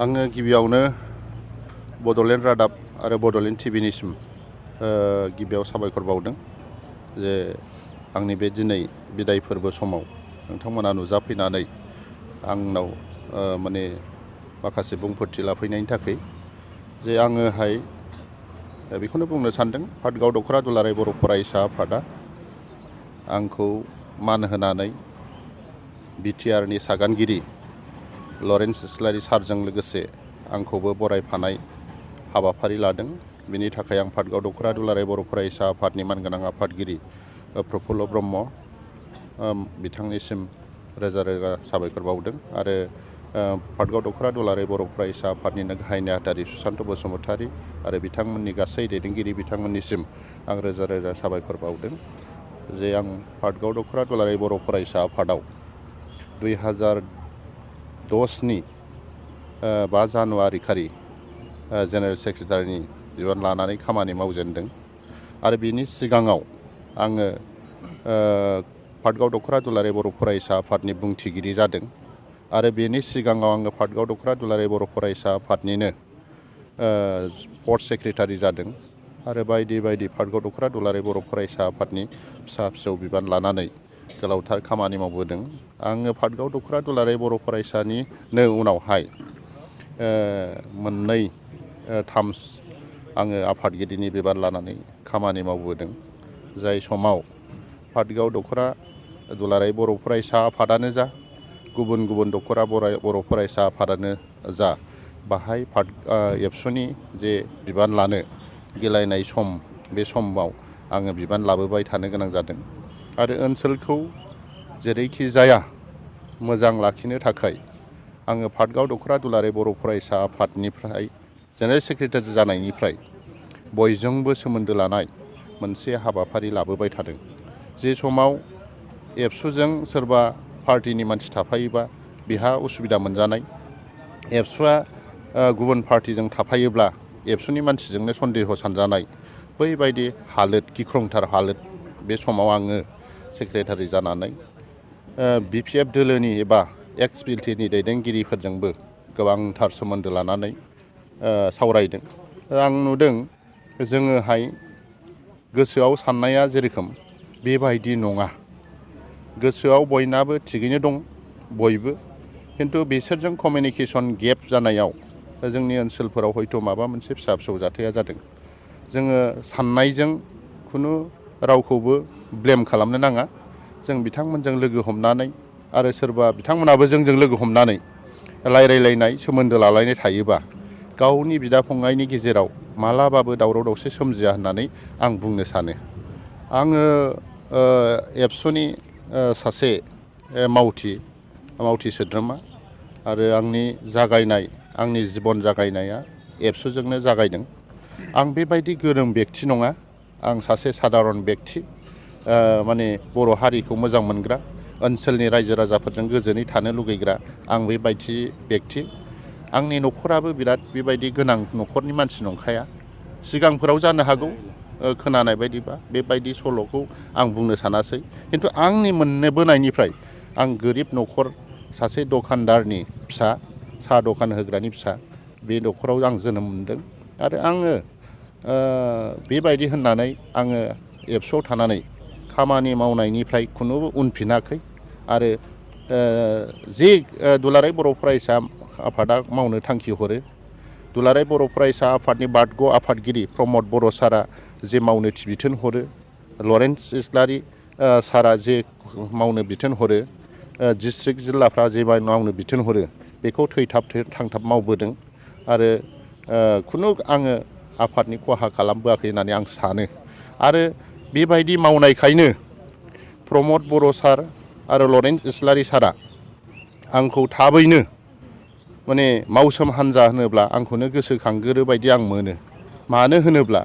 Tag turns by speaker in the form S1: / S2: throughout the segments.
S1: आङो गिबियावनो बड'लेण्ड रादाब आरो बड'लेण्ड टिभिनिसिम गिबियाव साबायखर बावदों जे आंनि बे दिनै बिदाय फोरबो समाव नोंथांमोना नुजाफैनानै आंनाव माने माखासे बुंफोरथि लाफैनायनि थाखाय जे आङोहाय बेखौनो बुंनो सानदों पाटगाव दख'रा दुलाराय बर' फरायसा आफादा आंखौ मान होनानै बिटिआरनि सागानगिरि लरेन्स इस्लारि सारजों लोगोसे आंखौबो बरायफानाय हाबाफारि लादों। बिनि थाखाय आं पाटगाव दख'रा दुलाराय बर' फरायसा आफादनि मानगोनां आफादगिरि प्रफुल्ल ब्रह्म बिथांनिसिम रोजा रोजा साबायखर बावदों आरो पाटगाव दख'रा दुलाराय बर' फरायसा आफादनिनो गाहाय नेहाथारि सुशान्त बसुमतारी आरो बिथांमोननि गासै दैदेनगिरि बिथांमोननिसिम आं रोजा रोजा साबायखर बावदों जे आं पाटगाव दख'रा दुलाराय बर' फरायसा आफादाव 2010नि 5 जानुवारि खालि जेनेरेल सेक्रेटारिनि बिबान लानानै खामानि मावजेनदों आरो बिनि सिगाङाव आङो पाटगाव दख'रा दुलाराय बर' फरायसा आफादनि बुंथिगिरि जादों आरो बेनि सिगाङाव आङो पाटगाव दख'रा दुलाराय बर' फरायसा आफादनिनो स्पर्ट्स सेक्रेटारि जादों आरो बायदि बायदि पाटगाव दख'रा दुलाराय बर' फरायसा आफादनि फिसा फिसौ बिबान लानानै गोलावथार खामानि मावबोदों। आङो पाटगाव दख'रा दुलाराय बर' फरायसानिनो उनावहाय मोननै थाम आङो आफादगिरिनि बिबान लानानै खामानि मावबोदों। जाय समाव पाटगाव दख'रा दुलाराय बर' फरायसा आफादानो जा गुबुन गुबुन दख'रा बर' फरायसा आफादानो जा बाहाय एबसुनि जे बिबान लानो गिलायनाय सम बे समाव आङो बिबान लाबोबाय थानो गोनां जादों आरो ओनसोलखौ जेरैखि जाया मोजां लाखिनो थाखाय आङो पाटगाव दख'रा दुलाराय बर' फरायसा आफादनिफ्राय जेनेरेल सेक्रेटारि जानायनिफ्राय बयजोंबो सोमोन्दो लानाय मोनसे हाबाफारि लाबोबाय थादों। जे समाव एबसुजों सोरबा पार्टिनि मानसि थाफायोबा बेहा उसुबिदा मोनजानाय, एबसुआ गुबुन पार्टिजों थाफायोब्ला एबसुनि मानसिजोंनो सन्देह सानजानाय बैबायदि हालोद गिख्रंथार हालोद बे समाव आङो सेक्रेटारि जानानै बिपिएफ दोलोनि एबा एक्स बिटिनि दैदेनगिरिफोरजोंबो गोबांथार सोमोन्दो लानानै सावरायदों। आं नुदों जोङोहाय गोसोआव साननाया जेरोखोम बेबायदि नङा। गोसोआव बयनाबो थिगैनो दं बयबो, खिन्थु बिसोरजों कमिउनिकेसन गेप जानायाव जोंनि ओनसोलफोराव हयथ' माबा मोनसे फिसा फिसौ जाथाया जादों। जोङो साननायजों खुनु रावखौबो ब्लेम खालामनो नाङा। जों बिथांमोनजों लोगो हमनानै आरो सोरबा बिथांमोनाबो जोंजों लोगो हमनानै रायलायलायनाय सोमोन्दो लालायनाय थायोबा गावनि बिदा फंबायनि गेजेराव मालाबाबो दावराव दावसि सोमजिया होननानै आं बुंनो सानो। आङो एबसुनि सासे मावथि सोद्रोमा आरो आंनि जिबन जागायनाया एबसुजोंनो जागायदों। आं बेबायदि गोरों बेक्ति नङा। आं सासे सादारन बेक्ति, माने बर' हारिखौ मोजां मोनग्रा, ओनसोलनि रायजो राजाफोरजों गोजोनै थानो लुगैग्रा आं बेबायदि बेक्ति। आंनि न'खराबो बिराद बेबायदि गोनां न'खरनि मानसि नंखाया। सिगांफोराव जानो हागौ, खोनानाय बायदिबा बेबायदि सल'खौ आं बुंनो सानासै, खिन्थु आंनि मोनबोनायनिफ्राय आं गोरिब न'खर सासे दखानदारनि फिसा, साहा दखान होग्रानि फिसा, बे न'खराव आं जोनोम मोनदों आरो आङो बेबायदि होननानै आङो एबसुआव थानानै खामानि मावनायनिफ्राय खुनु उनफिनाखै आरो जे दुलाराय बर' फरायसा आफादा मावनो थांखि हरो, दुलाराय बर' फरायसा आफादनि बारग' आफादगिरि प्रमद बर' सारा जे मावनो बिथोन हरो, लरेन्स इस्लारि सारा जे मावनो बिथोन हरो, डिस्ट्रिक्ट जिल्लाफ्रा जे मावनो बिथोन हरो, बेखौ थैथाब थांथाब मावबोदों आरो खुनु आङो आफादनि खहा खालामबोआखै होननानै आं सानो। आरो बेबायदि मावनायखायनो प्रमद बर' सार आरो लरेन्स इस्लारि सारा आंखौ थाबैनो माने मावसोम हान्जा होनोब्ला आंखौनो गोसोखांगोरो बायदि आं मोनो। मानो होनोब्ला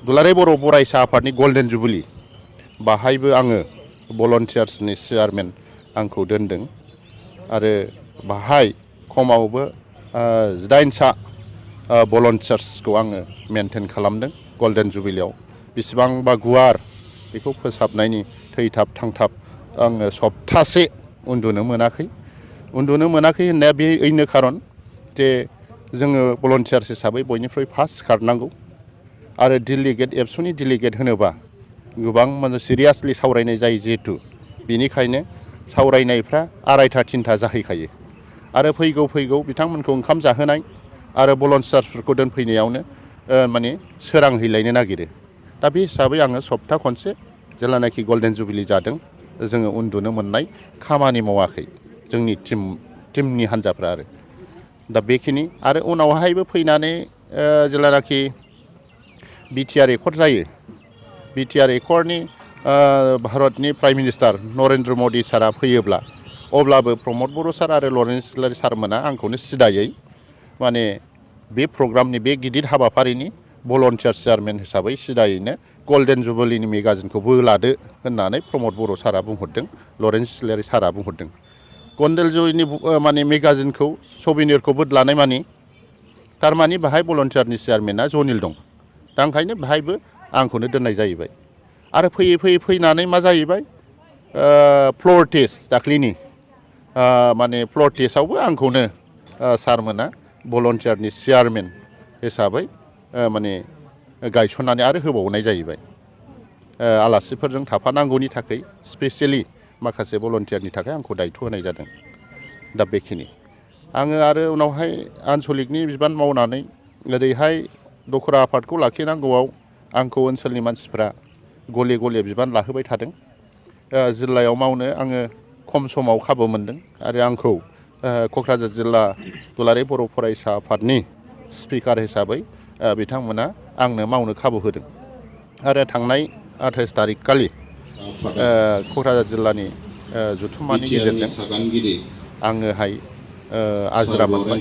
S1: दुलाराय बर' फरायसा आफादनि गल्डेन जुबिलि बाहायबो आङो भलन्टियार्सनि चेयारमेन आंखौ दोनदों आरो बाहाय खमावबो 18सा भलन्टियार्सखौ आङो मेनटेन खालामदों। गल्डेन जुबिलियाव बेसेबांबा गुवार बेखौ फोसाबनायनि थैथाब थांथाब आङो सप्तासे उन्दुनो मोनाखै उन्दुनो मोनाखै होननाया बेनो खारन जे जोङो भलन्टियार्स हिसाबै बयनिख्रुइ फार्स्ट खारनांगौ आरो डेलिगेट एबसुनि डेलिगेट होनोबा गोबां माने सिरियासलि सावरायनाय जायो जिहेतु बेनिखायनो सावरायनायफ्रा 2:30-3:00 जाहैखायो आरो फैगौ बिथांमोनखौ ओंखाम जाहोनाय आरो भलन्टियार्सफोरखौ दोनफैनायावनो माने सोरांहैलायनो नागिरो दा बे हिसाबै आङो सप्ता खनसे जेब्लानाखि गल्डेन जुबिलि जादों जोङो उन्दुनो मोननाय खामानि मावाखै जोंनि टिमनि हान्जाफ्रा आरो दा बेखिनि आरो उनावहायबो फैनानै जेब्लानाखि बिटिआर एकर्ड जायो बिटिआर एकर्डनि भारतनि प्राइम मिनिस्टार नरेन्द्र मदि सारा फैयोब्ला अब्लाबो प्रमद बर' सार आरो लरेन्स इस्लारि सारमोना आंखौनो सिदायै माने बे प्रग्रामनि बे गिदिर हाबाफारिनि भलन्टियार चेयारमेन हिसाबै सिदायैनो गल्डेन जुबिलिनि मेगाजिनखौबो लादो होननानै प्रमद बर' सारा बुंहरदों लरेन्स इस्लारि सारा बुंहरदों गल्डेन जुबिलिनि माने मेगाजिनखौ सबिनिरखौ बोदलानाय मानि थारमानि बाहाय भलन्टियारनि चेयारमेना जनिल दं दा ओंखायनो बाहायबो आंखौनो दोननाय जाहैबाय आरो फैनानै मा जाहैबाय फ्ल'र टेस्ट दाख्लिनि माने फ्ल'र टेस्टआवबो आंखौनो सारमोना भलन्टियारनि चेयारमेन हिसाबै माने गायसननानै आरो होबावनाय जाहैबाय आलासिफोरजों थाफानांगौनि थाखाय स्पेसियेलि माखासे भलन्टियारनि थाखाय आंखौ दायथ' होनाय जादों दा बेखिनि आङो आरो उनावहाय आन्सलिकनि बिबान मावनानै ओरैहाय दखरा आफादखौ लाखिनांगौआव आंखौ ओनसोलनि मानसिफ्रा गले गले बिबान लाहोबाय थादों जिल्लायाव मावनो आङो खम समाव खाबु मोनदों आरो आंखौ क'क्राझार जिल्ला दुलाराय बर' फरायसा आफादनि स्पिकार हिसाबै बिथांमोना आंनो मावनो खाबु होदों आरो थांनाय 28 थारिख खालि क'क्राझार जिल्लानि जथुम्मानि गेजेरजों आङोहाय आजिरा मोनबाय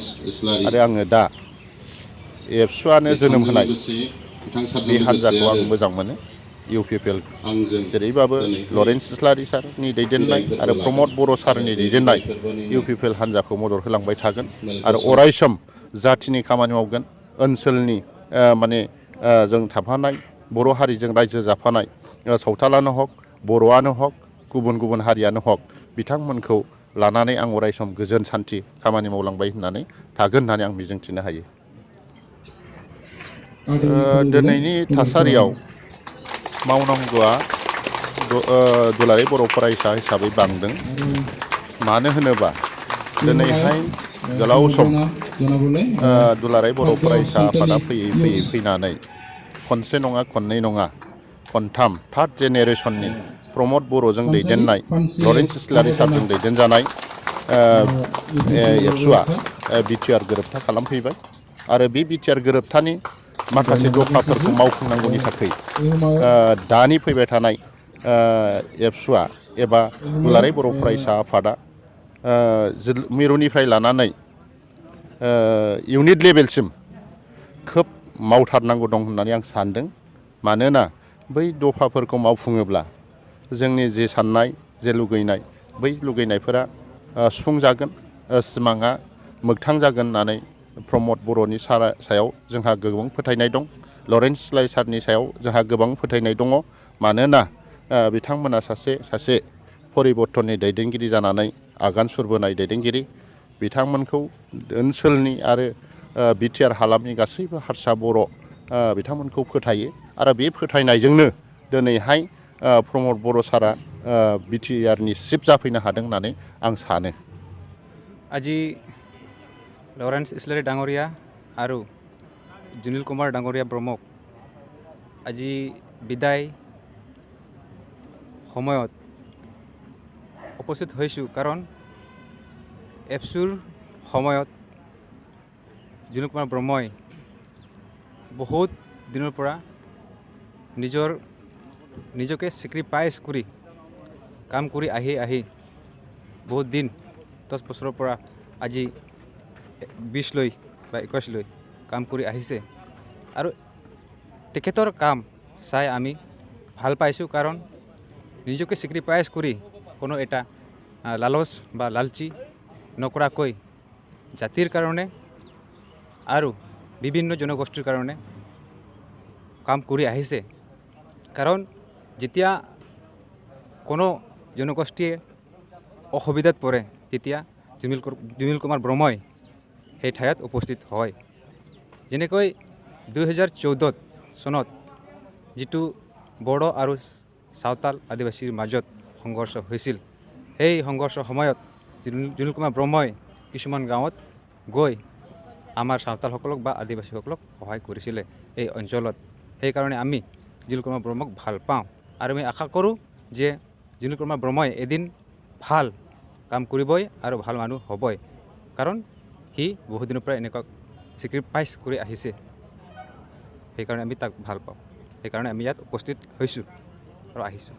S1: आरो आङो दा एबसुआनो जोनोम होनाय बे हान्जाखौ आं मोजां मोनो इउपिपिएल जेरैबाबो लरेन्स इस्लारि सारनि दैदेननाय आरो प्रमद बर' सारनि दैदेननाय इउपिपिएल हान्जाखौ मदद होलांबाय थागोन आरो अरायसम जाथिनि खामानि मावगोन ओनसोलनि माने जों थाफानाय बर' हारिजों रायजो जाफानाय सावथालानो हक बर'आनो हक गुबुन हारियानो हक बिथांमोनखौ लानानै आं अरायसम गोजोन सान्थि खामानि मावलांबाय होननानै थागोन होननानै आं मिजिंथिनो हायो दिनैनि थासारियाव मावनांगौआ दुलाराय बर' फरायसा हिसाबै बांदों मानो होनोबा दिनैहाय गोलाव सम दुलाराय बर' फरायसा आफादा फैनानै खनसे नङा खननै नङा खनथाम थार्ड जेनेरेसननि प्रमद बर'जों दैदेननाय लरेन्स इस्लारि सारजों दैदेनजानाय एबसुआ बिटिआर गोरोबथा खालामफैबाय आरो बे बिटिआर गोरोबथानि माखासे दफाफोरखौ मावफुंनांगौनि थाखाय दानि फैबाय थानाय एबसुआ एबा दुलाराय बर' फरायसा आफादा मिरुनिफ्राय लानानै इउनिट लेभेलसिम खोब मावथारनांगौ दं होननानै आं सानदों मानोना बै दफाफोरखौ मावफुङोब्ला जोंनि जे साननाय जे लुगैनाय बै लुगैनायफोरा सुफुंजागोन सिमाङा मोगथां जागोन होननानै प्रमद बर'नि सायाव जोंहा गोबां फोथायनाय दं लरेन्स इस्लारि सारनि सायाव जोंहा गोबां फोथायनाय दङ मानोना बिथांमोना सासे परिबर्तननि दैदेनगिरि जानानै आगान सुरबोनाय दैदेनगिरि बिथांमोनखौ ओनसोलनि आरो बिटिआर हालामनि गासैबो हारसा बर' बिथांमोनखौ फोथायो आरो बे फोथायनायजोंनो दिनैहाय प्रमद बर' सारा बिटिआरनि चिफ जाफैनो हादों होननानै आं सानो
S2: আজি লৰেন্স ইছলাৰি ডাঙৰীয়া আৰু জুনিল কুমাৰ ডাঙৰীয়া ব্ৰহ্মক আজি বিদায় সময়ত উপস্থিত হৈছোঁ কাৰণ এবছুৰ সময়ত জুনিল কুমাৰ ব্ৰহ্মই বহুত দিনৰ পৰা নিজকে চেক্ৰিফাইচ কৰি কাম কৰি আহি বহুত দিন 10 বছৰৰ পৰা আজি 20 লৈ বা 21 লৈ কাম কৰি আহিছে আৰু তেখেতৰ কাম চাই আমি ভাল পাইছোঁ কাৰণ নিজকে চেক্ৰিফাইচ কৰি কোনো এটা লালচ বা লালচি নকৰাকৈ জাতিৰ কাৰণে আৰু বিভিন্ন জনগোষ্ঠীৰ কাৰণে কাম কৰি আহিছে কাৰণ যেতিয়া কোনো জনগোষ্ঠীয়ে অসুবিধাত পৰে তেতিয়া জুনিল কুমাৰ ব্ৰহ্মই সেই ঠাইত উপস্থিত হয়। যেনেকৈ 2014 চনত যিটো বড়ো আৰু চাওতাল আদিবাসীৰ মাজত সংঘৰ্ষ হৈছিল, সেই সংঘৰ্ষৰ সময়ত জুনিল কুমাৰ ব্ৰহ্মই কিছুমান গাঁৱত গৈ আমাৰ চাওতালসকলক বা আদিবাসীসকলক সহায় কৰিছিলে এই অঞ্চলত। সেইকাৰণে আমি জুনিল কুমাৰ ব্ৰহ্মক ভাল পাওঁ আৰু আমি আশা কৰোঁ যে জুনিল কুমাৰ ব্ৰহ্মই এদিন ভাল কাম কৰিবই আৰু ভাল মানুহ হ'বই, কাৰণ সি বহুদিনৰ পৰা এনেকুৱা চেক্ৰিফাইচ কৰি আহিছে। সেইকাৰণে আমি তাক ভাল পাওঁ, সেইকাৰণে আমি ইয়াত উপস্থিত হৈছোঁ আৰু আহিছোঁ।